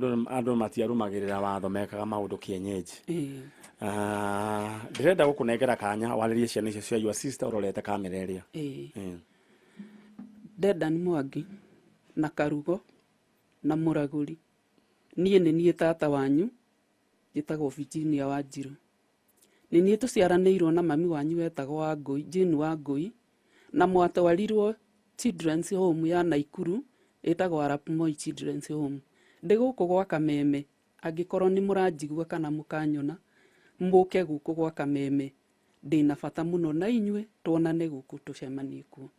Andũ matiarũmagĩrĩra watho, mekaga maũndũ kienyeji. Ĩĩ. Ah, ndĩrenda gũkũnengera kanya warĩrie ciana icio cia your sister ũrorete kamera ĩrĩa. Ĩĩ. Dedan Mwangi na Karugo na Mũragũri, niĩ nĩ niĩ tata wanyu, njĩtagwo Virginia Wanjiru. Nĩ niĩ tũciaranĩirwo na mami wanyu wetagwo Wangũi, Jane Wangũi, na mwatwarirwo Children's Home ya Naikuru ĩtagwo Arap Moi Children's Home. Ndĩ gũkũ gwa Kameme, angĩkorwo nĩ mũranjigua kana mũkanyona, mũke gũkũ gwa Kameme, ndĩna bata mũno na inyuĩ, tuonane gũkũ, tũcemanie kuo.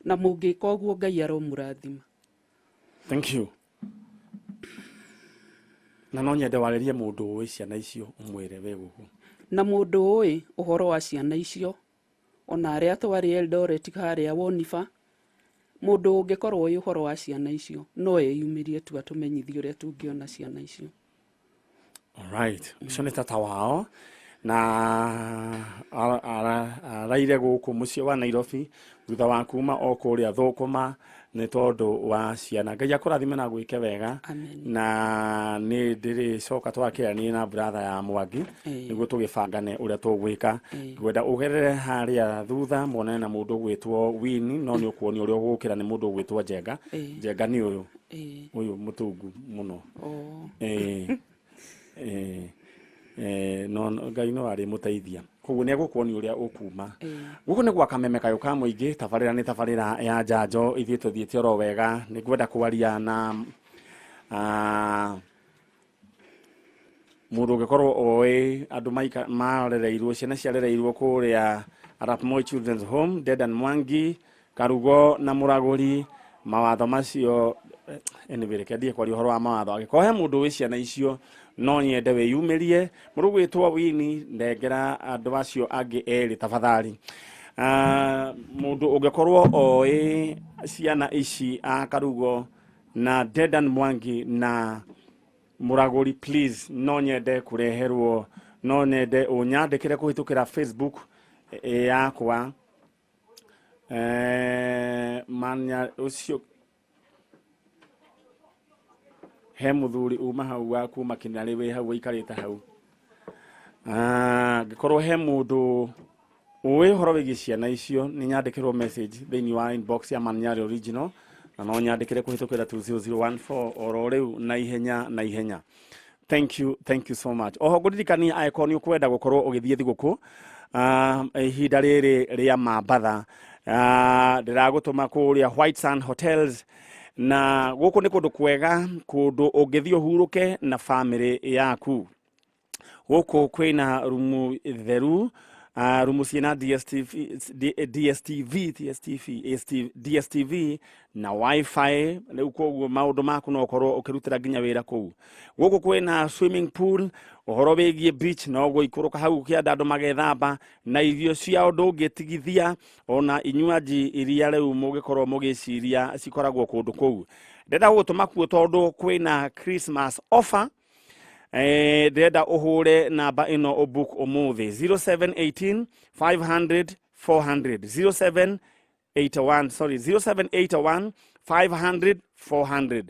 Na mũngĩka ũguo, Ngai aromũrathima. Thank you. Na no nyende warĩrie mũndũ ũĩ ciana icio, ũmwĩre wĩ gũkũ. Na mũndũ ũĩ ũhoro wa ciana icio, ona arĩa twarĩ Eldoret harĩa Woniba, mũndũ ũngĩkorwo ũĩ ũhoro wa ciana icio no eyumĩrie tu atũmenyithie ũrĩa tũngĩona ciana icio. Alright, ũcio nĩ tata wao na araire gũkũ mũciĩ wa Nairobi thutha wa kuma o kũrĩa Thũkũma nĩ tondũ wa ciana. Ngai akũrathime na gwĩke wega. Amen. Na nĩ ndĩrĩcoka twakĩranie na brother ya Mwangi nĩguo tũgĩbangane ũrĩa tũgwĩka. Ngwenda ũgerere harĩa thutha muonane na mũndũ ũgwĩtwo Winnie, no nĩ ũkuonio ũrĩa ũgũkĩra nĩ mũndũ ũgwĩtwo Njenga. Njenga nĩ ũyũ. Ũyũ mũtungu mũno. Oh. No Ngai no arĩmũteithia, koguo nĩ egũkuonia ũrĩa ũkuma. Gũkũ nĩ gwa Kameme kayũ ka mũingĩ. Tabarĩra nĩ tabarĩra ya njanjo. Ithuĩ tũthiĩte oro wega. Nĩ ngwenda kwaria na mũndũ ũngĩkorwo oĩ andũ maika marereirwo, ciana ciarereirwo kũrĩa Arap Moi Children's Home, Dedan Mwangi, Karugo na Mũragũri. Mawatho macio, anyway, reke ndie kwaria ũhoro wa mawatho. Angĩkorwo he mũndũ wĩ ciana icio, no nyende wĩyumĩrie. Mũndũ gwĩtwo Winnie, ndengera andũ acio angĩ erĩ tafadhali. Mũndũ ũngĩkorwo oĩ ciana ici a Karugo na Dedan Mwangi na Mũragũri, please, no nyende kũreherwo, no nyende ũnyandĩkĩre kũhĩtũkĩra Facebook yakwa. Manya ũcio he mũthuri uma hau wa kuma kinarĩ wĩ hau wĩikarĩte hau. Ah, angĩkorwo he mũndũ ũĩ ũhoro wĩgiĩ ciana icio, nĩ nyandĩkĩrwo message thĩinĩ wa inbox ya Manyari Original, na no nyandĩkĩre kũhĩtũkĩra 20014 oro rĩu na ihenya na ihenya. Thank you, thank you so much. Oho ngũririkania, angĩkorwo nĩ ũkwenda gũkorwo ũgĩthiĩ thigũkũ ihinda rĩrĩ rĩa mambatha, ndĩragũtũma kũrĩa White Sand Hotels, na gũkũ nĩ kũndũ kwega, kũndũ ũngĩthiĩ ũhurũke na famĩlĩ yaku. Gũkũ kwĩna rumu theru, rumu ciĩna DSTV, DSTV, TSTV, ST, DSTV na WiFi. Rĩu koguo maũndũ maku no ũkorwo ũkĩrutĩra nginya wĩra kũu. Gũkũ kwĩna swimming pool, ũhoro wĩgiĩ beach no gũikũrũka hau kĩanda andũ magethamba, na irio ciao ndũngĩtigithia, ona inywaji iria rĩu mũngĩkorwo mũgĩciria cikoragwo kũndũ kũu. Ndĩrenda gũgũtũma kuo tondũ kwĩna Christmas offer. Ndĩrenda ũhũre namba ĩno ũbook ũmũthĩ, 0718 500 400, 0781, sorry, 0781 500 400.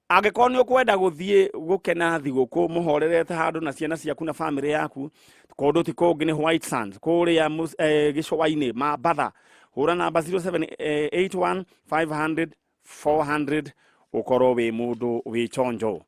Angĩkorwo nĩ ũkwenda gũthiĩ gũkena thigũkũ mũhorerete handũ na ciana ciaku na famĩlĩ yaku, kũndũ ti kũngĩ nĩ White Sands kũrĩa gĩcũa-inĩ Mambatha. Hũra namba 0781 500 400 ũkorwo wĩ mũndũ wĩ chonjo.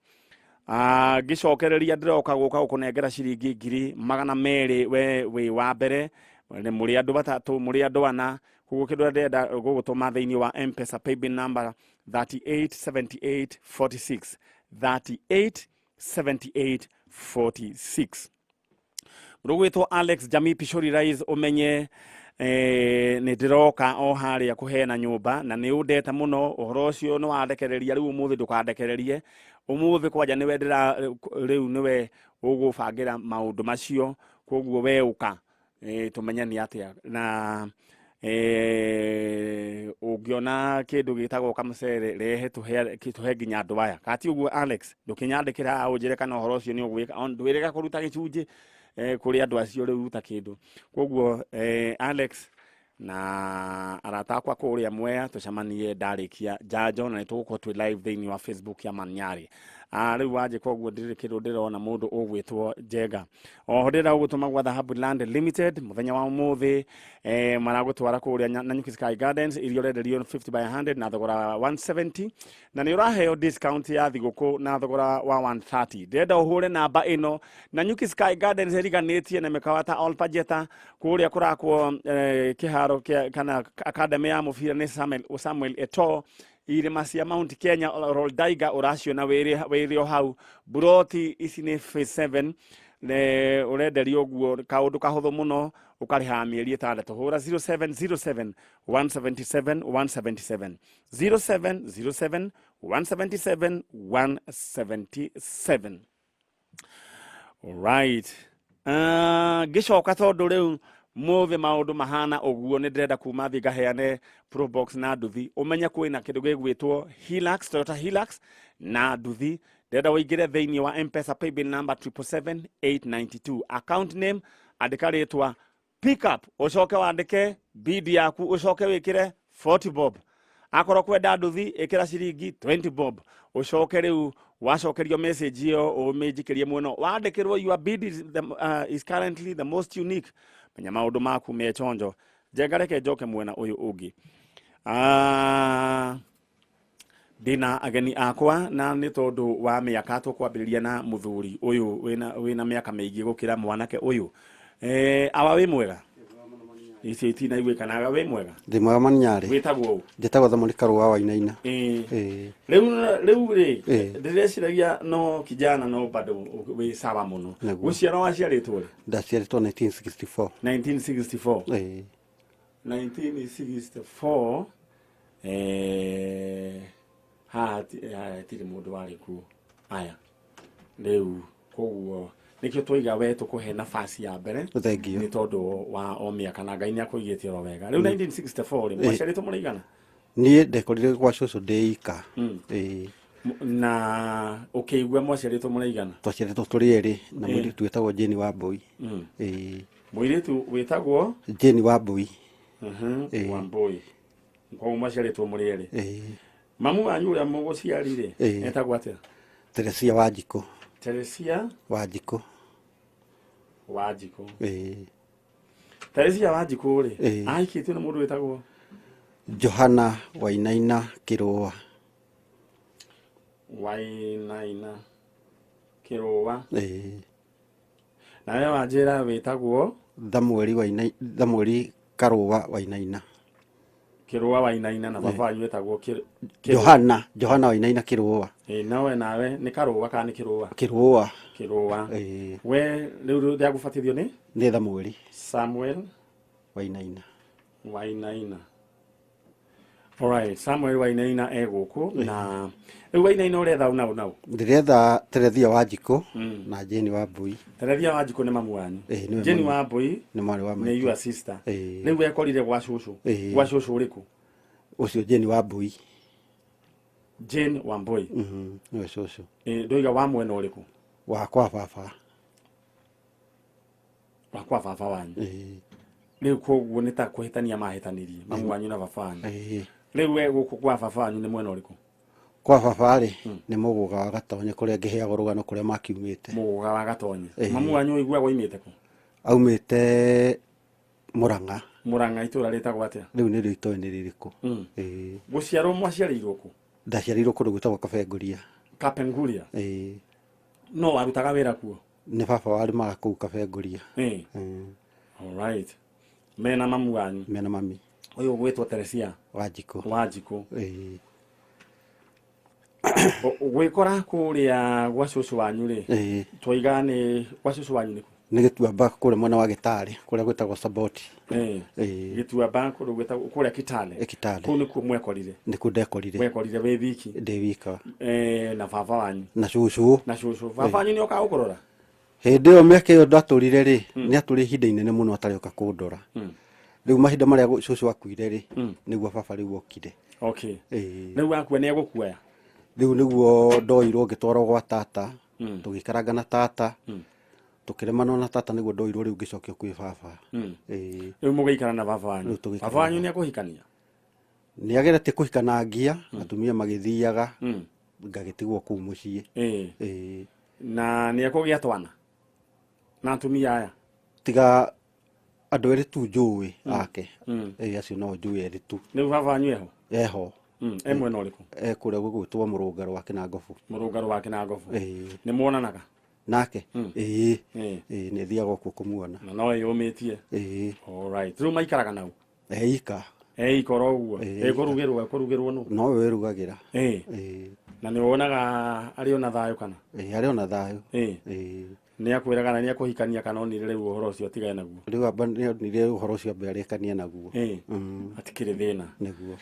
Ngĩcokereria, ndĩroka gũka gũkũnengera ciringi 200,000 we wĩ wa mbere. Nĩ mũrĩ andũ batatũ, mũrĩ andũ ana. Koguo kĩndũ ndĩrenda gũgũtũma thĩinĩ wa M-Pesa paybill number 387846, 387846. Rũgwĩtwo Alex Jamii Pishori Rise, ũmenye nĩ ndĩroka o harĩa kũheana nyũmba, na nĩ ũndete mũno ũhoro ũcio, nĩ wandekereria. Rĩu ũmũthĩ ndũkandekererie, ũmũthĩ kwanja nĩwe ndĩra rĩu nĩwe ũgũbangĩra maũndũ macio. Koguo we ũka tũmenye nĩ atĩa, na ũngĩona kĩndũ gĩtagwo kamũcere, rehe tũhe, tũhe nginya andũ aya kati ũguo. Alex, ndũkĩnyandĩkĩra haha ũnjĩre kana ũhoro ũcio nĩ ũgwĩka. Ndwĩrĩga kũruta gĩcunjĩ kũrĩ andũ acio, rĩu ruta kĩndũ. Koguo Alex na arata akwa kũrĩa Mwea, tũcemanie ndarĩkia njanjo, na nĩ tũgũkorwo twĩ live thĩinĩ wa Facebook ya Manyari. Rĩu wanjĩka ũguo ndirĩ kĩndũ ndĩrona mũndũ ũgwĩtwo Njenga. Oho ndĩrenda gũgũtũma gwa Dhahabu Land Limited mũthenya wa ũmũthĩ, maragũtwara kũrĩa Nanyuki Sky Gardens, iria ũrenderio 50 by 100 na thogora wa 170, na nĩ ũraheo discount ya thigũkũ na thogora wa 130. Ndĩrenda ũhũre namba ĩno. Nanyuki Sky Gardens ĩriganĩtie na mĩkawa ta Olpajeta, kũrĩa kũrakwo kĩharo kĩa kana academy ya mũbira nĩ Samuel Eto'o, irĩma cia Mount Kenya, Roldaiga ũraciona wĩrĩ o hau. Buroti ici nĩ phase 7, ne ũrenderio ũguo kaũndũ kahũthũ mũno, ũkarĩha mĩeri 6. Hũra 0707 177 177, 0707 177 177. Alright. Ngĩcoka tondũ rĩu mũthĩ maũndũ mahana ũguo, nĩ ndĩrenda kuma thiĩ ngaheane Probox na nduthi. Ũmenye kwĩna kĩndũ gĩgwĩtwo Hilux, Toyota Hilux na nduthi. Ndĩrenda ũingĩre thĩinĩ wa M-Pesa paybill number 777,892, account name andĩka rĩtwa pickup, ũcoke wandĩke bid yaku, ũcoke wĩkĩre 40 bob. Akorwo kwenda nduthi, ĩkĩra ciringi 20 bob, ũcoke rĩu wacokerio message ĩyo ũmĩnjikĩrie mwena wandĩkĩrwo "Your bid is currently the most unique." Menya maũndũ maku me chonjo. Njenga, reke njoke mwena ũyũ ũngĩ. Ndĩna ageni akwa, na nĩ tondũ wa mĩaka tũkwambĩrĩria na mũthuri ũyũ wĩna mĩaka mĩingĩ gũkĩra mwanake ũyũ. Awa, wĩ mwega? Icio itinaiguĩkanaga. Wĩ mwega? Ndĩ mwega, Maninyarĩ. Wĩtagwo ũ? Njĩtagwo Thamori Karũa wa Inaina. Ĩĩ. Rĩu rĩ, ndĩreciragia no kijana no bado wĩ sawa mũno. Nĩguo. Gũciarwo waciarĩtwo rĩ? Ndaciarĩtwo 1964. 1964? Ĩĩ. 1964, haha haha hatirĩ mũndũ warĩ kuo aya rĩu, koguo nĩkĩo twaiga we tũkũhe nafasi ya mbere. Thengiũ. Nĩ tondũ wa o mĩaka na Ngai nĩ akũigĩte oro wega. Rĩu 1964 rĩ, mwaciarĩtwo mũrĩ igana? Niĩ ndekorire gwa cũcũ ndĩ ika. Ĩĩ. Na ũkĩigua mwaciarĩtwo mũrĩ igana? Twaciarĩtwo tũrĩ erĩ na mũirĩtu wĩtagwo Jane wa Mbũi. Ĩĩ. Mũirĩtu wĩtagwo? Jane wa Mbũi. Wambũi. Koguo mwaciarĩtwo mũrĩ erĩ? Ĩĩ. Mamu wanyu ũrĩa mũgũciari rĩ, etagwo atĩa? Teresia wa Njikũ. Teresia wa Njikũ. Wa Njikũ. Ĩĩ. Teresia wa Njikũ rĩ, ahikĩtio nĩ mũndũ wĩtagwo? Johana Wainaina Kĩrũa. Wainaina Kĩrũa. Ĩĩ. Nawe wanjĩra wĩtagwo? Thamueli Karũa Wainaina. Kĩrũa Wainaina, na baba wanyu wĩtagwo Johana Wainaina Kĩrũa. Ĩĩ, nawe nĩ Karũa kana nĩ Kĩrũa? Kĩrũa. Kĩrũa. Ĩĩ. We rĩu rĩa gũbatithio nĩ? Nĩ Thamueli. Samuel Wainaina. Wainaina. Alright, Samuel Wainaina e gũkũ. Na rĩu Wainaina, ũretha nau nau? Ndĩretha Terethia wa Njikũ na Jane wa Mbui. Terethia wa Njikũ nĩ mamu wanyu? Ĩĩ, nĩwe Jane mami. wa Mbui nĩ mwarĩ wa nĩ maitũ. your sister? Ĩĩ. Rĩu wekorire gwa cũcũ? Ĩĩ. Gwa cũcũ ũrĩkũ? Ũcio Jane wa Mbui. Jane wa Mbui? Nĩwe cũcũ. Ĩĩ, ndoiga wa mwena ũrĩkũ? Wa kwa baba. Wa kwa baba wanyu? Ĩĩ. Rĩu koguo nĩ ta kũhĩtania mahĩtanirie mamu wanyu na baba wanyu? Ĩĩ. Rĩu we gũkũ kwa baba wanyu nĩ mwena ũrĩkũ? Kwa baba rĩ, nĩ mũgũga wa Gatonye, kũrĩa ngĩheagwo rũgano kũrĩa makiumĩte. Mũgũga wa Gatonye? Ĩĩ. Mamu wanyu ũiguaga oimĩte kũ? Aumĩte Mũrang'a. Mũrang'a, itũra rĩtagwo atĩa? Rĩu nĩrĩo itoĩ nĩ rĩrĩkũ. Ĩĩ. Gũciarwo mwaciarĩirwo kũ? Ndaciarĩirwo kũndũ gwĩtagwo Kabenguria. Kapenguria? Ĩĩ. No warutaga wĩra kuo? Nĩ baba warĩmaga kũu Kabenguria. Ĩĩ. Alright, mena mamu wanyu? Mena mami. Ũyũ ũgwĩtwo Teresia wa Njikũ. Wa Njikũ. Ĩĩ. Gwĩkora kũrĩa gwa cũcũ wanyu rĩ, twaiga nĩ gwa cũcũ wanyu nĩkũ? Nĩ Gĩtuamba, kũrĩa mwena wa Gĩtarĩ, kũrĩa gwĩtagwo Saboti. Ĩĩ. Gĩtuamba, kũndũ gwĩtagwo kũrĩa Kitale? Kitale. Kũu nĩkuo mwekorire? Nĩkuo ndekorire. Mwekorire wĩ wiki? Ndĩ wika. Na baba wanyu? Na cũcũ. Na cũcũ. Baba wanyu nĩ okaga gũkũrora? Hĩndĩ ĩyo, mĩaka ĩyo ndatũrire rĩ, nĩ atũrire ihinda inene mũno atarĩ oka kũndora. Rĩu mahinda marĩa cũcũ akuire rĩ, nĩguo baba rĩu okire. Okay. Ĩĩ. Rĩu akua nĩ egũkuoya? Rĩu nĩguo ndoirwo ngĩtwarwo gwa tata. Tũgĩikaranga na tata, tũkĩremanwo na tata, nĩguo ndoirwo rĩu ngĩcokio kwĩ baba. Ĩĩ. Rĩu mũgĩikara na baba wanyu? Rĩu tũgĩikara. Baba wanyu nĩ ekũhikania? Nĩ ageretie kũhikanangia, atumia magĩthiaga. Ngagĩtigwo kũu mũciĩ. Ĩĩ. Na nĩ ekũgĩa twana na atumia aya? Tiga andũ erĩ tu njũĩ ake. Ĩĩ, acio no njũĩ erĩ tu. Rĩu baba wanyu eho? Eho. E mwena ũrĩkũ? E kũrĩa gũgwĩtwo Mũrũngarũ wa Kĩnangobu. Mũrũngarũ wa Kĩnangobu. Ĩĩ. Nĩ muonanaga nake? Ĩĩ. Ĩĩ. Ĩĩ, nĩ thiaga kuo kũmuona. Na no ĩyũmĩtie? Ĩĩ. Alright. Rĩu maikaraga nau? Eika. Eika oro ũguo? Ĩĩ. Ĩkũrugĩrwo ĩkũrugĩrwo nũ? No we wĩrugagĩra. Ĩĩ. Ĩĩ. Na nĩ wonaga arĩ ona thayũ kana? Ĩĩ, arĩ ona thayũ. Ĩĩ. Ĩĩ. Nĩ akwĩraga na nĩ akũhikania kana onire rĩu ũhoro ũcio atigane naguo? Rĩu amba nĩ onire ũhoro ũcio ambe arĩkanie naguo. Ĩĩ. Hatikĩrĩ thĩna. Nĩguo.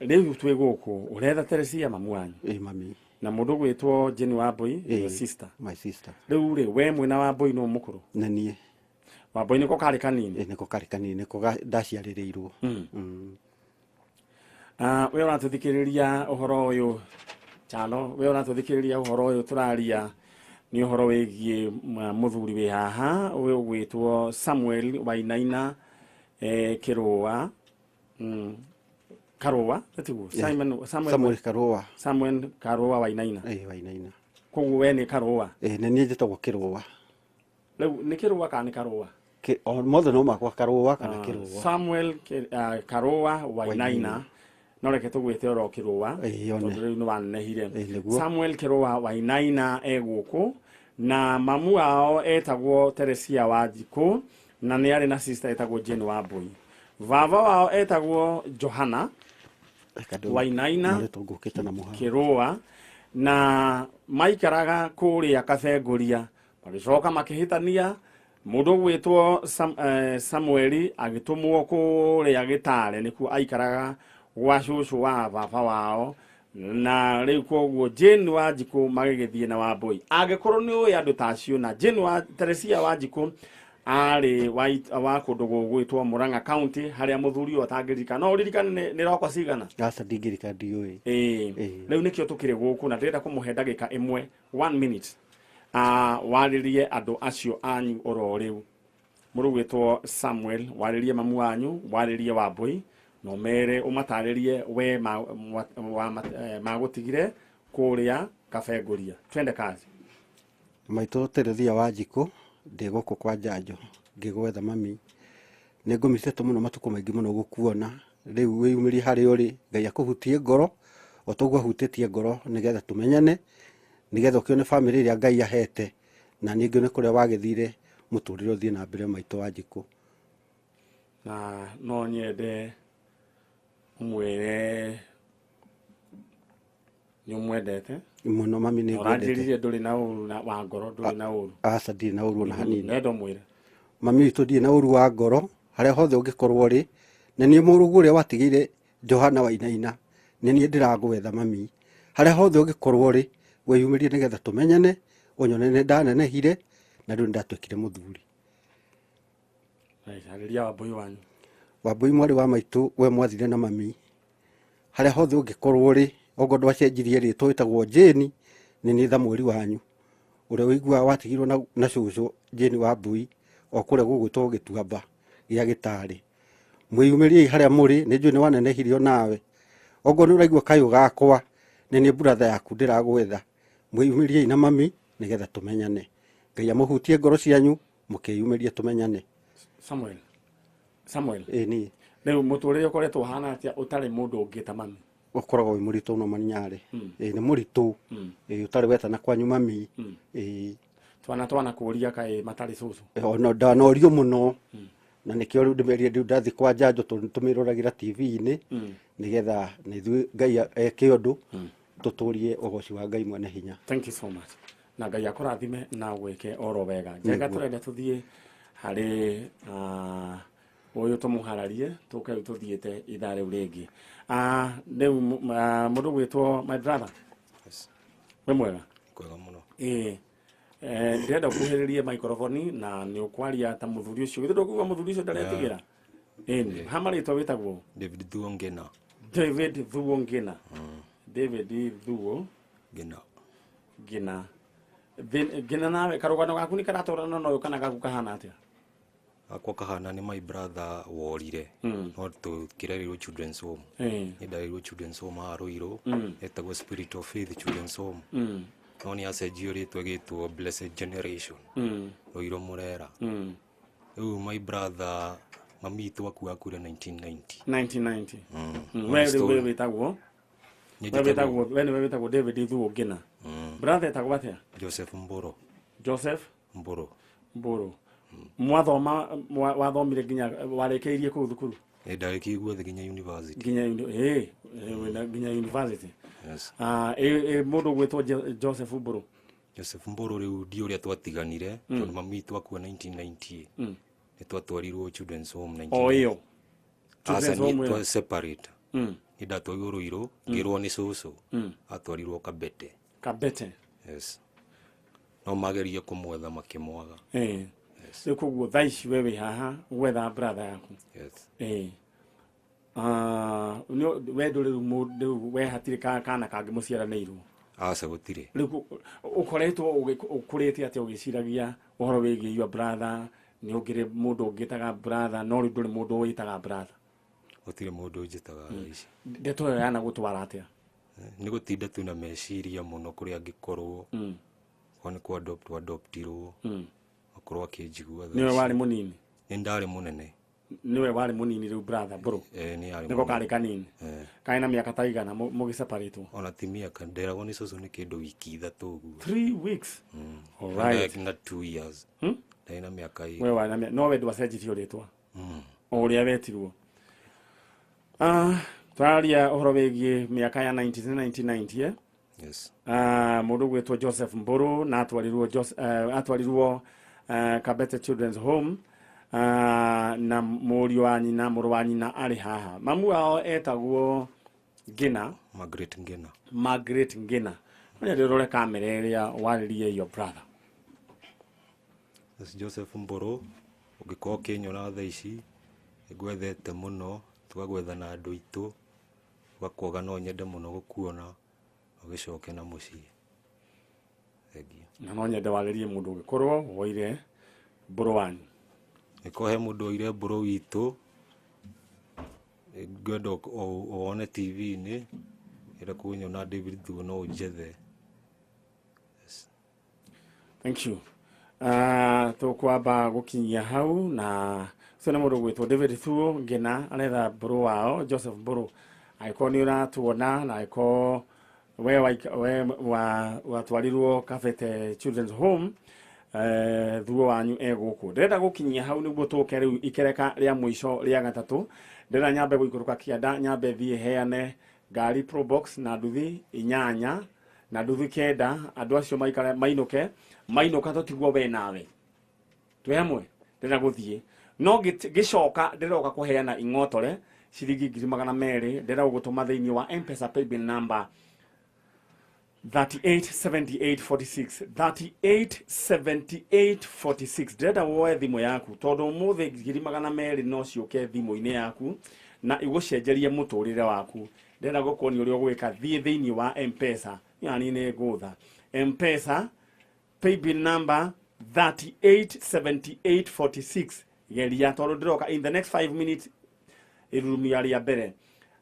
Rĩu twĩ gũkũ ũretha Teresia mamu wanyu? Ĩĩ, mami. Na mũndũ ũgwĩtwo Jane Wambui, your sister. My sister. Rĩu rĩ, we mwĩna Wambui nũ mũkũrũ? Nĩ niĩ. Wambui nĩko karĩ kanini? Ĩĩ, nĩko karĩ kanini, nĩko ndaciarĩrĩirwo. We ũratũthikĩrĩria ũhoro ũyũ Chalo, we ũratũthikĩrĩria ũhoro ũyũ tũraria nĩ ũhoro wĩgiĩ mũthuri wĩ haha ũyũ ũgwĩtwo Samuel Wainaina, Kĩrũa, Karũa, tiguo? Simon, Samuel, Samuel Karũa. Samuel Karũa Wainaina. Ĩĩ, Wainaina. Koguo we nĩ Karũa? Ĩĩ, nĩ niĩ njĩtagwo Kĩrũa. Rĩu nĩ Kĩrũa kana nĩ Karũa? Mothe no makwa, Karũa kana Kĩrũa. Samuel Karũa Wainaina. No reke tũgwĩte oro Kĩrũa, tondũ rĩu nĩ wanenehire. Samuel Kĩrũa Wainaina e gũkũ na mamu wao etagwo Teresia Wanjikũ na nĩ arĩ na sister etagwo Jane Wambui. Baba wao etagwo Johana Wainaina Kĩrũa na maikaraga kũrĩa Kabengũria, magĩcoka makĩhĩtania. Mũndũ ũgwĩtwo Samueli agĩtũmwo kũrĩa Gĩtare nĩkuo aikaraga gwa cũcũ wa baba wao, na rĩu koguo Jane Wanjikũ magĩgĩthiĩ na Wambui. Angĩkorwo nĩ ũĩ andũ ta acio, na Jane wa Teresia Wanjikũ arĩ wa kũndũ gũgwĩtwo Murang'a County harĩa mũthuri ũyũ atangĩririkana. No ũririkane nĩ roko cigana? Aca, ndingĩririkana, ndiũĩ. Ĩĩ. Rĩu nĩkĩo tũkĩrĩ gũkũ na ndĩrenda kũmũhe ndagĩka ĩmwe, 1 minute, warĩrie andũ acio anyu oro rĩu. Mũndũ ũgwĩtwo Samuel, warĩrie mamu wanyu, warĩrie Wambui, na ũmere ũmatarĩrie we magũtigire kũrĩa Kabengũria. Twende kazi. Maitũ Teresia Wanjikũ, ndĩ gũkũ kwa Njanjo ngĩgwetha mami. Nĩ ngũmicĩte mũno matukũ maingĩ mũno gũkuona. Rĩu wĩyumĩrie harĩa ũrĩ, Ngai akũhutie ngoro o ta ũguo ahutĩtie ngoro, nĩgetha tũmenyane, nĩgetha ũkĩone bamĩrĩ ĩrĩa Ngai ahete, na niĩ ngĩone kũrĩa wagĩthire mũtũrĩre ũthiĩ na mbere, maitũ Wanjikũ. Na no nyende ũmwĩre nĩ ũmwendete mũno mami, nĩ ngwendete. Ũranjĩrire ndũrĩ na ũru wa ngoro, ndũrĩ na ũru. Aca, ndirĩ na ũru ona hanini. Ndĩrenda ũmwĩre mami witũ ndirĩ na ũru wa ngoro harĩa hothe ũngĩkorwo ũrĩ, na niĩ mũrũguo ũrĩa watigĩire Johana Wainaina, nĩ niĩ ndĩragwetha mami. Harĩa hothe ũngĩkorwo ũrĩ, wĩyumĩrie nĩgetha tũmenyane, ũnyone nĩ ndanenehire na rĩu nĩ ndatuĩkire mũthuri. Arĩria Wambui wanyu. Wambui mwarĩ wa maitũ, we mwathire na mami, harĩa hothe ũngĩkorwo ũrĩ, okorwo ndwacenjirie rĩtwa wĩtagwo Jane, nĩ niĩ Thamweri wanyu ũrĩa ũiguaga watigirwo na cũcũ Jane Wambui o kũrĩa gũgwĩtwo Gĩtuamba gĩa Gĩtarĩ. Mwĩyumĩriei harĩa mũrĩ, nĩ njũĩ nĩ wanenehirio nawe. Okorwo nĩ ũraigua kayũ gakwa, nĩ niĩ brother yaku ndĩragwetha. Mwĩyumĩriei na mami nĩgetha tũmenyane. Ngai amũhutie ngoro cianyu, mũkĩyumĩrie tũmenyane. Samuel. Samuel. Ĩĩ, niĩ. Rĩu mũtũrĩre ũkoretwo ũhana atĩa ũtarĩ mũndũ ũngĩ ta mami? Ũkoragwo wĩ mũritũ mũno Manyarĩ. Ĩĩ, nĩ mũritũ. Ĩĩ, ũtarĩ wetana kwanyu mami. Ĩĩ. Twana twana kũria kaĩ matarĩ cũcũ. Ona ndanorio mũno. Na nĩkĩo rĩu ndĩmerire rĩu ndathiĩ kwa Njanjo tũmĩroragĩra TV-inĩ, nĩgetha na ithuĩ Ngai eke ũndũ, tũtũrie ũgoci wa Ngai mwene hinya. Thank you so much. Na Ngai akũrathime na gwĩke oro wega. Njega, tũrenda tũthiĩ harĩ ũyũ tũmũhararie, tũke rĩu tũthiĩte ithaa rĩu rĩngĩ. Rĩu mũndũ ũgwĩtwo my brother. Yes. Wĩ mwega? Kwega mũno. Ĩĩ. Ndĩrenda ũkuhĩrĩrie microphone na nĩ ũkwaria ta mũthuri ũcio. Githĩ ndũkuga mũthuri ũcio ndaretigĩra? Ĩni, ha marĩtwa wĩtagwo? David Thuo Ngina. David Thuo Ngina. David Thuo Ngina. Ngina. Ngina, nawe karũgano gaku nĩ karatwarana na ũyũ kana gaku kahana atĩa? Gakwa kahana nĩ my brother worire, no tũkĩrerirwo children's home. Nĩ ndarerirwo children's home haha Ruiru, ĩtagwo Spirit of Faith Children's Home, no nĩ acenjio rĩtwa ĩgĩtwo Blessed Generation, Ruiru Murera. Rĩu my brother, mami witũ akua akuire 1990. 1990. We rĩu we wĩtagwo Niĩ we njĩtagwo wĩtagwo, we nĩwe wĩtagwo David Thuo Ngina. Brother etagwo atĩa? Joseph Mboro. Joseph Mboro. Mburu. Mwathoma wathomire nginya warĩkĩirie kũu thukuru? Nĩ ndarĩkirie guothe nginya university. Nginya wĩna nginya university? Yes. Ah, ĩ mũndũ ũgwĩtwo Joseph Mburu. Joseph Mboro rĩu ndi ũrĩa twatiganire, tondũ mami witũ akua 1990 nĩ twatwarirwo children's home. O ĩyo Aca, Children's niĩ home ĩyo? twa separate. Nĩ ndatwarirwo Ruiru ngĩrwo nĩ cũcũ, atwarirwo Kabete. Kabete. Yes, no magerie kũmwetha makĩmwaga. Rĩu koguo thaa ici we wĩ haha gwetha brother yaku? Yes. Ah, we ndũrĩ rĩu rĩu we hatirĩ kana kangĩ mũciaranĩirwo? Aca, gũtirĩ. Rĩu ũkoretwo ũkũrĩte atĩa ũgĩciragia ũhoro wĩgiĩ your brother? Nĩ ũngĩrĩ mũndũ ũngĩtaga brother, no rĩu ndũrĩ mũndũ wĩtaga brother? Gũtirĩ mũndũ ũnjĩtaga thaa ici. Ndeto ĩyo yanagũtwara atĩa? Nĩ gũtinda tu na meciria mũno kũrĩa angĩkorwo kwa nĩ kwa adopt adoptirwo, akorwo akĩnjigua thaa Nĩwe ici. warĩ mũnini? Nĩ ndarĩ mũnene. Nĩwe warĩ mũnini rĩu, brother Mbũrũ? Eh, nĩ yarĩ Nĩko mũnene. karĩ kanini? Eh. Karĩ na mĩaka ta igana mũgĩseparatwo? Ona ti mĩaka, nderagwo nĩ cũcũ nĩ kĩndũ wiki 3 ũguo. 3 weeks, alright. Na 2 years. Ndarĩ na mĩaka We warĩ na no we ndwacenjirio rĩtwa, o ũrĩa wetirwo. Ah, tũraria ũhoro wĩgiĩ mĩaka ya 90s na 1990, eh? Yes. Ah, mũndũ gwĩtwo Joseph Mbũrũ na atwarirwo atwarirwo Kabete Children's Home, na mũriũ wa nyina, mũrũ wa nyina arĩ haha. Mamu wao etagwo Ngina. Margaret Ngina. Margaret Ngina. No ũrore kamera ĩrĩa warĩrie your brother. Yes, Joseph Mbũrũ, ũngĩkorwo ũkĩnyona thaa ici, ngwethete mũno, tũgagwetha na andũ aitũ, ũgakwaga. No nyende mũno gũkuona ũgĩcoke na mũciĩ. Thengiũ. Na no nyende warĩrie mũndũ ũngĩkorwo woire Mbũrũ wanyu. Nĩko he mũndũ oire Mbũrũ witũ, ngwenda wone TV-inĩ ĩrĩa kũnyona David Thuo, no ũnjethe. Thank you. Tũkwamba gũkinyia hau na ũcio nĩ mũndũ gwĩtwo David Thuo Ngina aretha Mbũrũ wao Joseph Mbũrũ. Angĩkorwo nĩ ũratuona na angĩkorwo we we watwarirwo Kabete Children's Home, Thuo wanyu e gũkũ. Ndĩrenda gũkinyia hau nĩguo tũke rĩu ikereka rĩa mũico rĩa gatatũ. Ndĩrenda nyambe gũikũrũka kĩanda, nyambe thiĩ heane ngari Probox na nduthi 8 na nduthi 9. Andũ acio maikare mainũke, mainũka tũtigwo we nawe twĩ hamwe. Ndĩrenda gũthiĩ no ngĩcoka ndĩroka kũheana ing'otore ciringi 200,000. Ndĩrenda gũgũtũma thĩinĩ wa M-Pesa paybill number 387846, 387846. Ndĩrenda woe thimũ yaku tondũ ũmũthĩ 200,000 no ciũke thimũ-inĩ yaku na igũcenjerie mũtũrĩre waku. Ndĩrenda gũkuonia ũrĩa ũgwĩka. Thiĩ thĩinĩ wa M-Pesa, yani nĩ ngũtha M-Pesa paybill number 387846. Geria tondũ ndĩroka in the next 5 minutes. Irurumia rĩa mbere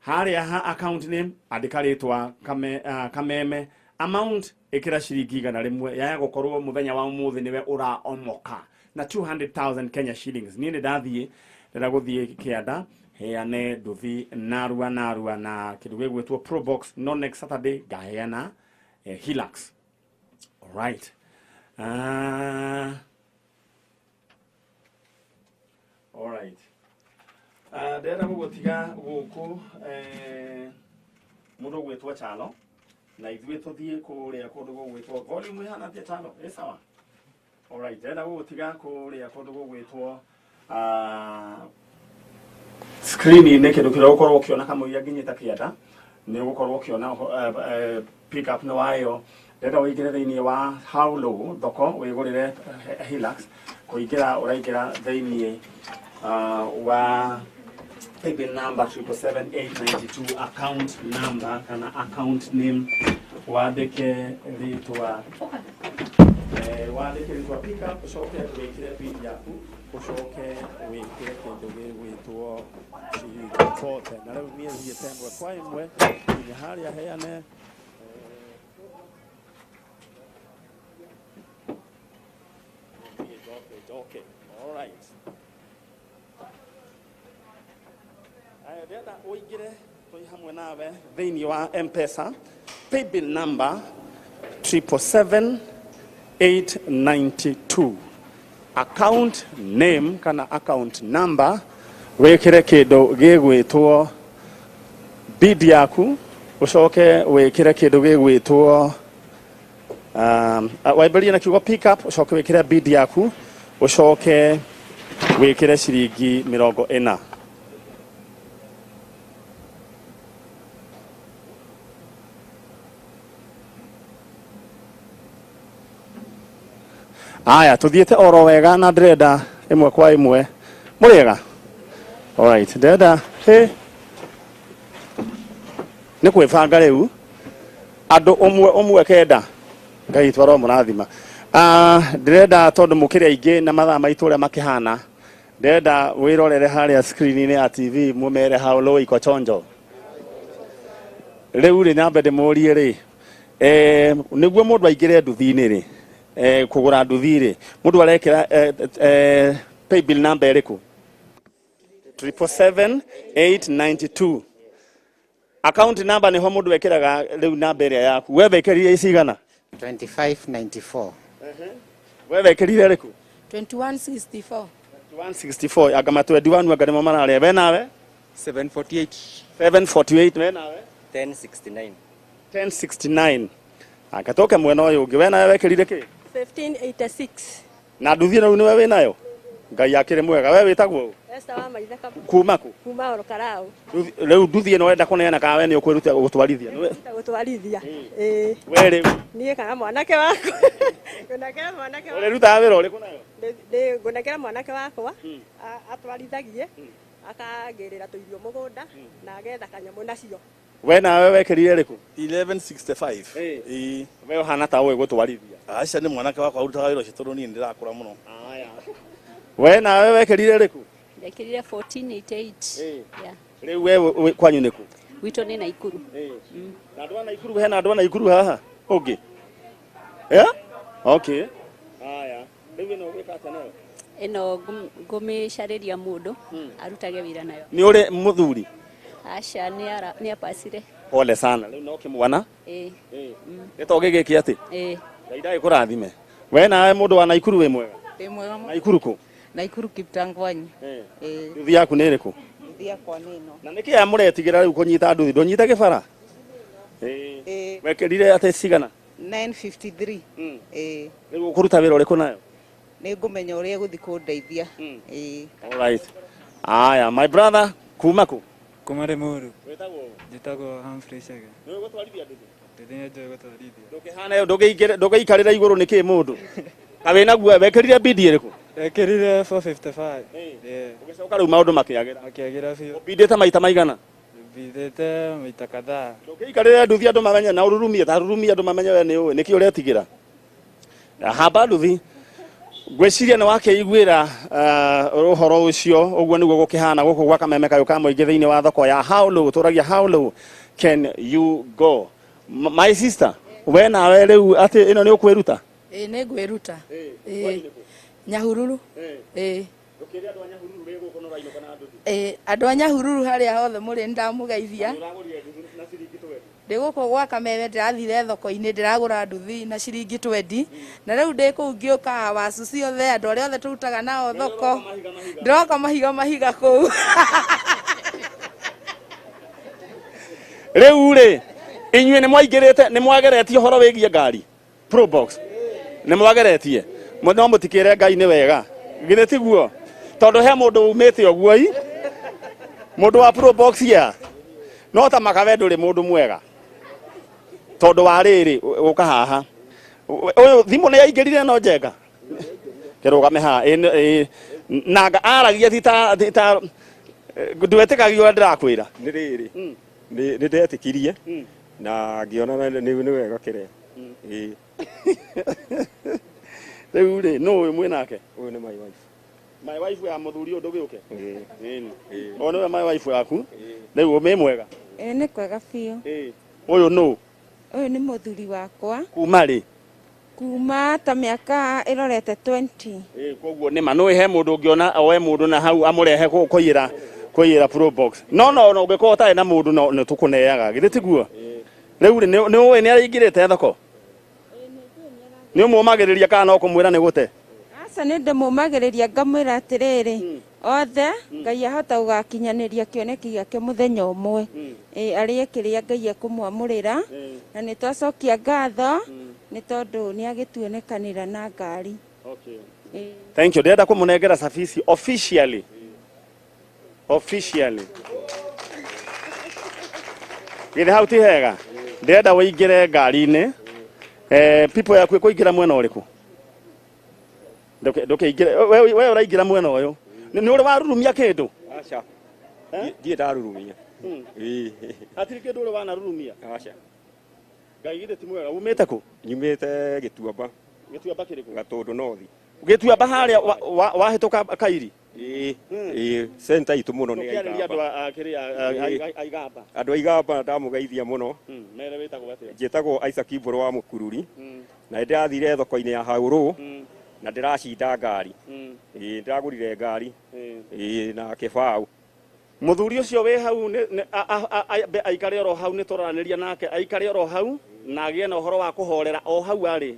harĩa ha account name andĩka rĩtwa Kameme, amount ĩkĩra ciringi 100. Yaya gũkorwo mũthenya wa ũmũthĩ nĩwe ũraomoka na 200,000 Kenya shillings. Niĩ nĩ ndathiĩ, ndĩrenda gũthiĩ kĩanda heane nduthi narua narua na kĩndũ gĩgwĩtwo Probox, no next Saturday ngaheana Hilux. Alright. Alright. Ndĩrenda gũgũtiga gũkũ, mũndũ ũgwĩtwo Chalo, na ithuĩ tũthiĩ kũrĩa kũndũ gũgwĩtwo volume ĩhana atĩa, Chalo? Ĩ sawa. Alright, ndĩrenda gũgũtiga kũrĩa kũndũ gũgwĩtwo screen-inĩ, kĩndũ kĩrĩa ũgũkorwo ũkĩona kamũira nginyĩte kĩanda nĩ ũgũkorwo ũkĩona pick up nĩ wayo. Ndĩrenda ũingĩre thĩinĩ wa How Low thoko wĩgũrĩre Hilux. Kũingĩra ũraingĩra thĩinĩ wa paybill number 777892, account number kana account name wandĩke rĩtwa, wandĩke rĩtwa pick up, ũcoke wĩkĩre pin yaku. Ũcoke wĩkĩre kĩndũ gĩgwĩtwo ciringi 40. Na rĩu niĩ thiĩte ĩmwe kwa ĩmwe nginya harĩa heane. Njoke njoke. All right. Aya, ndĩrenda ũingĩre twĩ hamwe nawe thĩinĩ wa M-Pesa, paybill number 777,892, account name kana account number wĩkĩre kĩndũ gĩgwĩtwo bid yaku, ũcoke wĩkĩre kĩndũ gĩgwĩtwo wambĩrĩrie na kiugo pick up, ũcoke wĩkĩre bid yaku, ũcoke wĩkĩre ciringi 40. Aya, tuthiĩte oro wega na ndĩrenda ĩmwe kwa ĩmwe. Mũrĩega? Alright, ndĩrenda hĩ nĩ kwĩbanga rĩu andũ ũmwe ũmwe kenda. Ngai twaro mũrathima. Ndĩrenda tondũ mũkĩrĩ aingĩ na mathaa maitũ ũrĩa makĩhana, ndĩrenda wĩrorere harĩa screen-inĩ ya TV mũmere how low iko chonjo. Rĩu rĩ, nyambe ndĩmũrie rĩ, nĩguo mũndũ aingĩre nduthi-inĩ rĩ, kũgũra nduthi rĩ, mũndũ arekĩra paybill number ĩrĩkũ? 777,892. Account number nĩho mũndũ ekĩraga rĩu namba ĩrĩa yaku. We wekĩrire cigana? 2594. We wekĩrire ĩrĩkũ? 2164. 164. Anga ma 21 anga nĩmo mararĩa. We nawe? 748. 748. We nawe? 1069. 1069. Anga toke mwena ũyũ ũngĩ. We nawe wekĩrire kĩ? 1586. Na nduthi ĩno rĩu nĩwe wĩnayo? Ngai akĩrĩ mwega. We wĩtagwo ũ? Esther wa Maitha Kuma kũ? Kuma oro Karau. Rĩu nduthi ĩno wenda kũneana kana we nĩ ũkwĩruta gũtwarithia? Gũtwarithia. Ĩĩ. We rĩu? Niĩ kana mwanake wakwa. Ngũnengera mwanake wakwa. Ũrĩrutaga wĩra ũrĩkũ nayo? Ngũnengera mwanake wakwa atwarithagie, akangĩrĩra tũirio mũgũnda na agetha kanyamũ nacio. We nawe wekĩrire ĩrĩkũ? 1165. Ĩĩ. We ũhana ta ũĩ gũtwarithia. Aca, nĩ mwanake wakwa arutaga wĩra ũcio tondũ niĩ nĩndĩrakũra mũno. We nawe wekĩrire ĩrĩkũ? Ndekĩrire 1488. Yeah. Rĩu we kwanyu nĩ kũ? Gwitũ nĩ Naikuru. Na andũ a Naikuru, hena andũ a Naikuru haha ũngĩ? Yeah? Okay. Haya. Rĩu ĩno ũgwĩka atĩa nayo? Ĩno ngũmĩcarĩria mũndũ arutage wĩra nayo. Nĩ ũrĩ mũthuri? Aca, nĩ apacire. Pole sana. Rĩu no kĩmwana? Ĩĩ. Gĩto gĩgĩke atĩ? Ĩĩ. Ngai ndagĩkũrathime. We nawe mũndũ wa Naikuru wĩ mwega? Ndĩ mwega mũno. Naikuru kũ? Naikuru Kiptangwanyi. Ĩĩ. Nduthi yaku nĩ ĩrĩkũ? Nduthi yakwa nĩ ĩno. Na nĩkĩ mũretigĩra rĩu kũnyita nduthi? Ndũnyita kĩbara? Ĩĩ. Wekĩrire atĩ cigana? 953. Ĩĩ. Rĩu ũkũruta wĩra ũrĩkũ nayo? Nĩ ngũmenya ũrĩa ĩgũthiĩ kũndeithia. Ĩĩ. All right. Aya, my brother, kuma kũ? Kuma Limuru. Wĩtagwo ũ? Njĩtagwo Humphrey Chege. Nĩ ũĩ gũtwarithia nduthi? Nduthi nĩ njũĩ gũtwarithia. Ndũkĩhane ndũgĩikarĩre igũrũ nĩkĩ mũndũ? Ka wĩna guoya, wekĩrire bidi ĩrĩkũ? Ndekĩrire 455. Ĩĩ. Ũgĩcoka rĩu maũndũ makĩagĩra. Makĩagĩra biũ. Ũbindĩte maita maigana? Mbindĩte maita kadhaa. Ndũkĩikarĩre nduthi andũ mamenye na ũrurumie, ta rurumie andũ mamenye we nĩ ũĩ, nĩkĩ ũretigĩra? Hamba nduthi. Ngwĩciria nĩ wakĩiguĩra ũhoro ũcio, ũguo nĩguo gũkĩhana gũkũ gwa Kameme kayũ ka mũingĩ thĩinĩ wa thoko ya how low, tũragia how low can you go. My sister, we nawe rĩu atĩ ĩno nĩ ũkwĩruta? Ĩĩ, nĩ ngwĩruta. Ĩĩ. Nyahururu. Ĩĩ. Ndũkĩre andũ a Nyahururu wĩ gũkũ na ũrainũka na nduthi. Ĩĩ, andũ a Nyahururu harĩa hothe mũrĩ nĩ ndamũgeithia. Ndĩ gũkũ gwa Kameme, ndĩrathire thoko-inĩ, ndĩragũra nduthi na ciringi 20. Na rĩu ndĩ kũu ngĩũka wacu ciothe, andũ arĩa othe tũrutaga nao thoko. Ndĩroka mahiga mahiga kũu. Rĩu rĩ, inyuĩ nĩ mwaingĩrĩte, nĩ mwageretie ũhoro wĩgiĩ ngari Probox? Nĩ mwageretie? No mũtikĩre Ngai nĩ wega, githĩ tiguo? Tondũ he mũndũ umĩte ũguo i mũndũ wa Probox ya no ta makawe ndũrĩ mũndũ mwega tondũ wa rĩrĩ ũka haha ũyũ thimũ nĩ yaingĩrire no njenga kĩrũgame haha. Ĩ, nanga aragia ti ta ndwetĩkagio ũrĩa ndĩrakwĩra. Nĩ rĩrĩ, nĩ ndetĩkirie na ngĩona nĩ wega kĩrĩa. Ĩĩ. Rĩu rĩ, nũ ũyũ mwĩ nake? Ũyũ nĩ my wife. My wife ya mũthuri ũyũ ndũgĩũke. Ĩni. O nĩwe my wife yaku. Rĩu wĩ mwega? Ĩĩ, nĩ kwega biũ. Ũyũ nũ? Ũyũ nĩ mũthuri wakwa. Kuma rĩ? Kuma ta mĩaka ĩrorete 20. Ĩĩ, koguo nĩma nĩũĩ he mũndũ ũngĩona oe mũndũ na hau amũrehe kũiyĩra kũiyĩra Probox. No no no ũngĩkorwo ũtarĩ na mũndũ no nĩ tũkũneaga. Githĩ tiguo? Rĩu rĩ, nĩ ũĩ nĩ araingĩrĩte thoko? Nĩ ũmũmagĩrĩria kana no kũmwĩra nĩ gũte? Aca, nĩ ndĩmũmagĩrĩria, ngamwĩra atĩrĩrĩ, othe Ngai ahota gũgakinyanĩria kĩoneki gĩake mũthenya ũmwe. Ĩĩ, arĩe kĩrĩa Ngai ekũmwamũrĩra, na nĩ twacokia ngatho nĩ tondũ nĩ agĩtuonekanĩra na ngari. Ĩĩ. Thank you. Ndĩrenda kũmũnengera cabici officially. Officially. Githĩ hau ti hega? Ndĩrenda ũingĩre ngari-inĩ. People yaku ĩkũingĩra mwena ũrĩkũ? Ndũkĩingĩre. We ũraingĩra mwena ũyũ. Nĩ ũrĩ warurumia kĩndũ? Aca. Ndirĩ ndarurumia. Ĩĩ. Hatirĩ kĩndũ ũrĩ wanarurumia? Aca. Ngai githĩ ti mwega? Umĩte kũ? Nyumĩte Gĩtuamba. Gĩtuamba kĩrĩkũ? Gatũndũ North. Gĩtuamba harĩa wahĩtũka Kairi? Ĩĩ. Ĩĩ, center itũ mũno nĩ Ũkĩarĩria andũ Igamba. a kĩrĩa a Igamba. Andũ a Igamba ndamũgeithia mũno. Mere wĩtagwo atĩa? Njĩtagwo Isaac Mbũrũ wa Mũkururi. Na nĩndĩrathire thoko-inĩ ya Haũrũ na ndĩracinda ngari. Ĩĩ, ndĩragũrire ngari. Ĩĩ, na kĩbaũ. Mũthuri ũcio wĩ hau aikare oro hau, nĩ tũraranĩria nake, aikare oro hau na agĩe na ũhoro wa kũhorera o hau arĩ.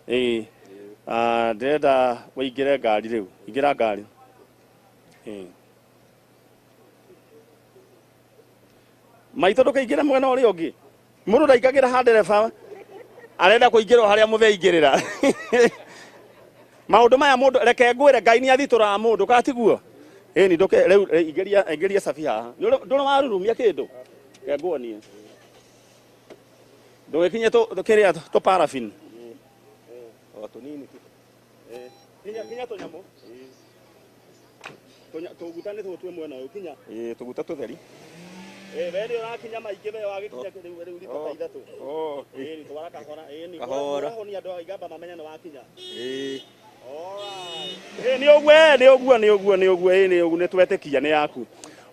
Ĩĩ. Ndĩrenda ũingĩre ngari rĩu. Ingĩra ngari. Ĩĩ. Maitũ ndũkaingĩre mwena ũrĩa ũngĩ. Mũndũ ndaingagĩra ha ndereba arenda kũingĩra o harĩa mũthee aingĩrĩra. Maũndũ maya mũndũ reke ngwĩre Ngai nĩ athitũraga mũndũ kana tiguo? Ĩni ndũke rĩu ingĩria cabi haha. Ndũrĩ warurumia kĩndũ? Reke nguonie. Ndũgĩkinye kĩrĩa tũ paraffin. O tũnini tu. Kinya kinya tũnyamũ. Tũguta nĩ tũtue mwena ũyũ kinya. Ĩĩ, tũguta tũtheri. Ĩĩ, we nĩ ũrakinya maingĩ, we wagĩkinya rĩu rita ta ithatũ. Ĩĩ, nĩ twara kahora. Ĩĩ, nĩ Kahora. ũrahonia andũ a Igamba mamenye nĩ wakinya. Ĩĩ. Ĩĩ, nĩ ũguo, nĩ ũguo, nĩ ũguo, nĩ ũguo, ĩĩ, nĩ ũguo, nĩ twetĩkia nĩ yaku.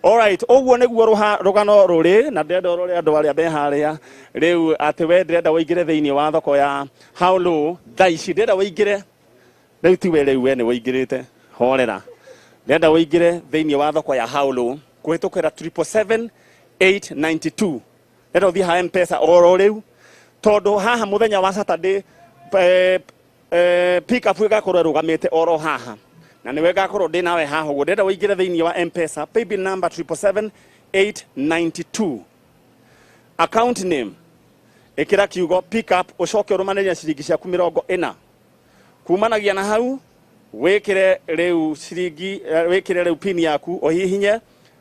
Alright, ũguo nĩguo rũgano rũrĩ na ndĩrenda ũrore andũ arĩa me harĩa rĩu atĩ we ndĩrenda ũingĩre thĩinĩ wa thoko ya How Low thaa ici, ndĩrenda ũingĩre rĩu, ti we rĩu, we nĩ ũingĩrĩte, horera. Ndĩrenda ũingĩre thĩinĩ wa thoko ya How Low kũhĩtũkĩra 777 892. Ndĩrenda ũthiĩ ha M-Pesa oro rĩu tondũ haha mũthenya wa Saturday pick up ĩgakorwo ĩrũgamĩte oro haha na nĩwe ngakorwo ndĩ nawe haha ũguo. Ndĩrenda ũingĩre thĩinĩ wa M-Pesa, paybill number 777 892, account name ĩkĩra kiugo pick up, ũcoke ũrũmanĩrie ciringi ciaku 40. Kumanagia na hau wĩkĩre rĩu ciringi, wĩkĩre rĩu pin yaku ũhihinye.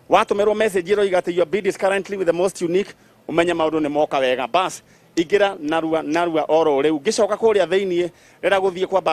Watũmĩrwo message ĩroiga atĩ "Your bid is currently with the most unique", ũmenye maũndũ nĩ moka wega. Bas, ingĩra narua narua oro rĩu. Ngĩcoka kũrĩa thĩiniĩ rĩrĩa gũthiĩ kwamba.